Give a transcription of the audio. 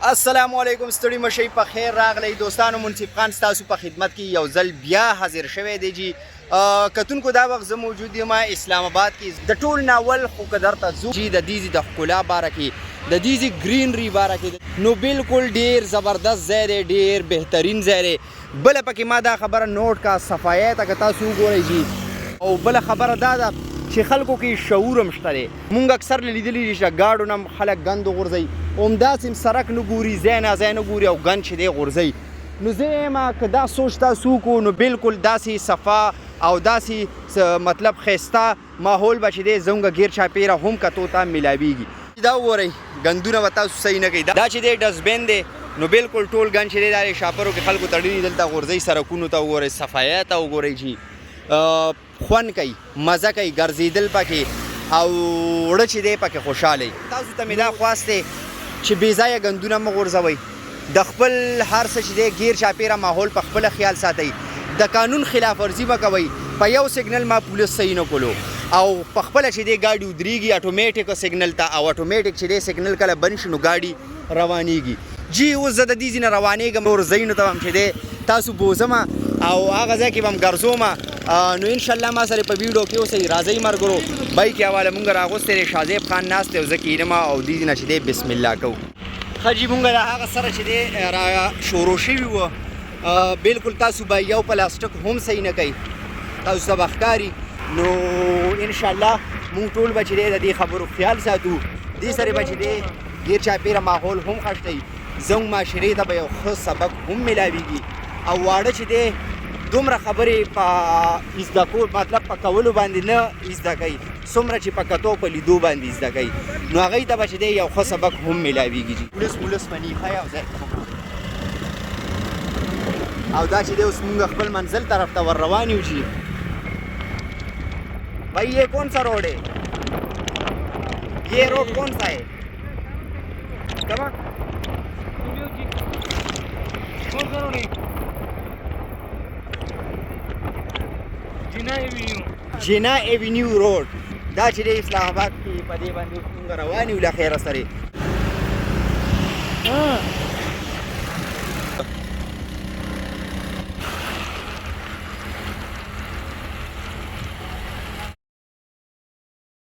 السلام علیکم، ستړي مشي، په خیر راغلی دوستانو. منصف خان ستاسو په خدمت کې یو ځل بیا حاضر شوی دی جی. کتونکو، دا وخت زه موجود یم اسلام آباد کې. د ټول ناول خو که درته ځو جی، د دې د ښکلا باره کې، د دې greenery باره کې، نو بالکل ډیر زبردست ځای دی، ډیر بهترین ځای دی. بله پکې ما دا خبره نوټ کا، صفایۍ ته که تاسو وګورئ جی. او بله خبره دا ده چې خلکو کې شعور هم شته دی. مونږ اکثر لیدلي دي چې ګاډو نه هم خلک ګند غورځوي، همداسې هم سړک نه ګوري، ځای نه ځای نه ګوري او ګند چې دی غورځوي. نو زه وایم که دا سوچ تاسو وکړو، نو بالکل داسې صفا او داسې مطلب ښایسته ماحول به چې دی زموږ ګیر چاپېره هم کتو ته میلاویږي. دا وګورئ، ګندونه به تاسو صحیح نه کوي. دا چې دی dustbin دی، نو بالکل ټول ګند چې دی دا شاپرو کې خلکو تړلي، دلته غورځوي. سړکونو ته وګورئ، صفایۍ ته وګورئ چې خوند کوي، مزه کوي، ګرځېدل پکې او وړه چې دی پکې خوشحاله وي. تاسو ته مې دا خواست دی چې بې ځایه ګندونه مه غورځوئ، د خپل هر څه چې دی ګیر چاپېره ماحول په خپله خیال ساتئ، د قانون خلاف ورزي مه کوئ. په یو سیګنل ما پولیس صحیح نه کولو او په خپله چې دی ګاډي ودرېږي اتوماتیک سیګنل ته، او اتوماتیک چې دی سیګنل کله بند شي نو ګاډي روانېږي جی. اوس زه د دې ځای نه روانېږم، نور ځایونو ته هم چې دی تاسو بوځم او هغه ځای کې به هم ګرځوم. نو انشاءالله ما سره په ویډیو کې اوسئ. راځئ مرګرو، بایک یې حواله مونږ راغوستی دی، شاهزیب خان ناست دی او زه کښېنم او دې نه چې دی بسم الله کوو. ښه جي، مونږ د هغه سره چې دی را شروع شوي وو، بالکل تاسو به یو پلاستیک هم صحیح نه کوي، تاسو ته به ښکاري. نو انشاءالله مونږ ټول به چې دی د دې خبرو خیال ساتو. دې سره به چې دی ګیر چاپېره ماحول هم ښه شي، زموږ معاشرې ته به یو ښه سبق هم میلاویږي. او واړه چې دی دومره خبرې په زده کول، مطلب په کولو باندې نه زده کوي څومره چې په کتو په لیدو باندې زده کوي، نو هغوی ته به چې دی یو ښه سبق هم میلاویږي جي. پولیس مولس مني ښه یو ځای. او دا چې دی اوس مونږ خپل منزل طرف ته ور روان یو جي. بھائی، یہ کون سا روڈ ہے؟ یہ روڈ کون سا ہے؟ کما کون سا روڈ ہے؟ جناح ایوینیو. جناح ایوینیو روډ دا چې دی اسلام آباد کې، په دې باندې اوس مونږ روان یو له خیره سره.